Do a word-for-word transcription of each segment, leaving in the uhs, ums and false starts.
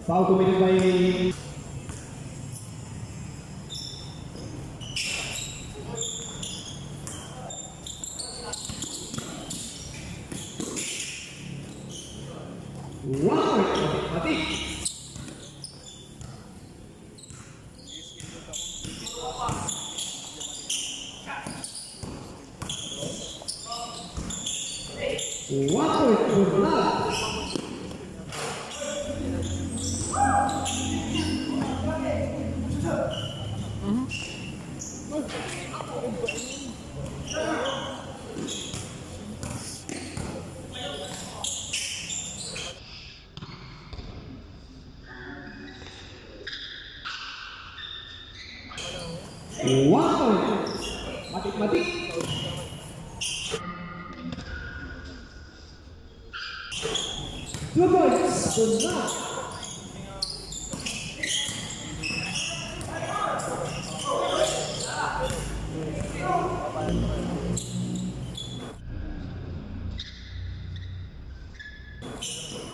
Foul committed by Robert Matik. Robert Bernal. Wow! Matik-matik. Two points. Good luck.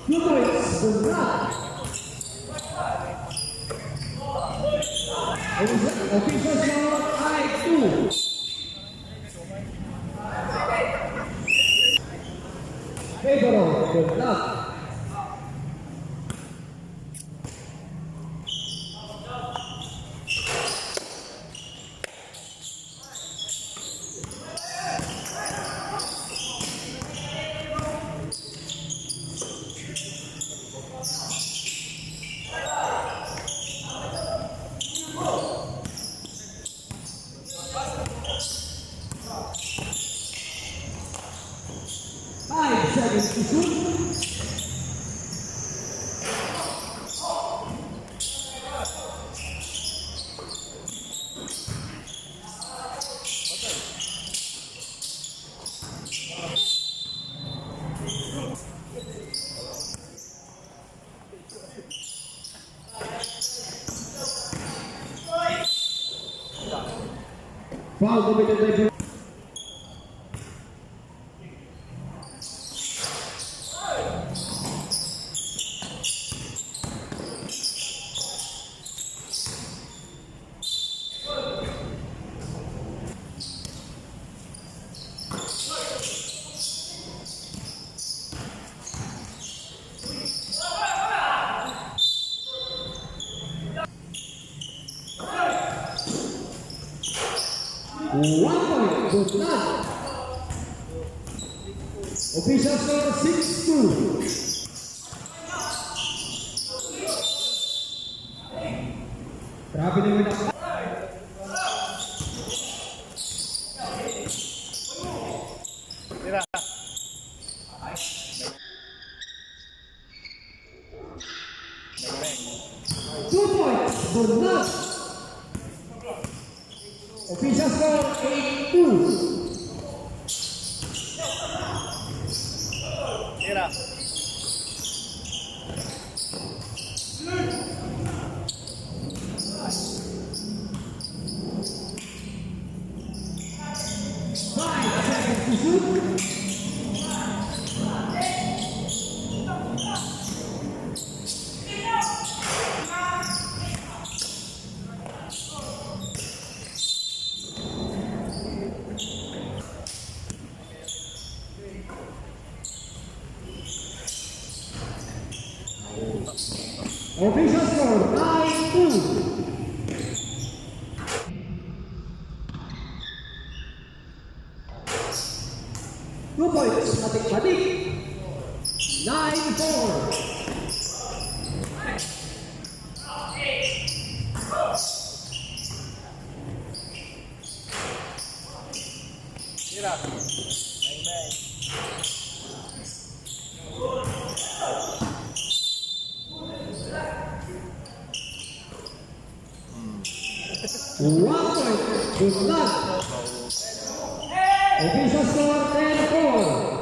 Two points, Bernal. Official, official foul, I two. Favor of Bernal. Five seconds to shoot. Foul committed by One point, good luck. Official score, six two. Grabe naman ang Tira. Two points, Bernal. Official score, eight two. Tira. Official score, nine two. Two points, Matikmatik. Nine four. Tira. Bang, bang. One point. Good luck. Official score, ten four.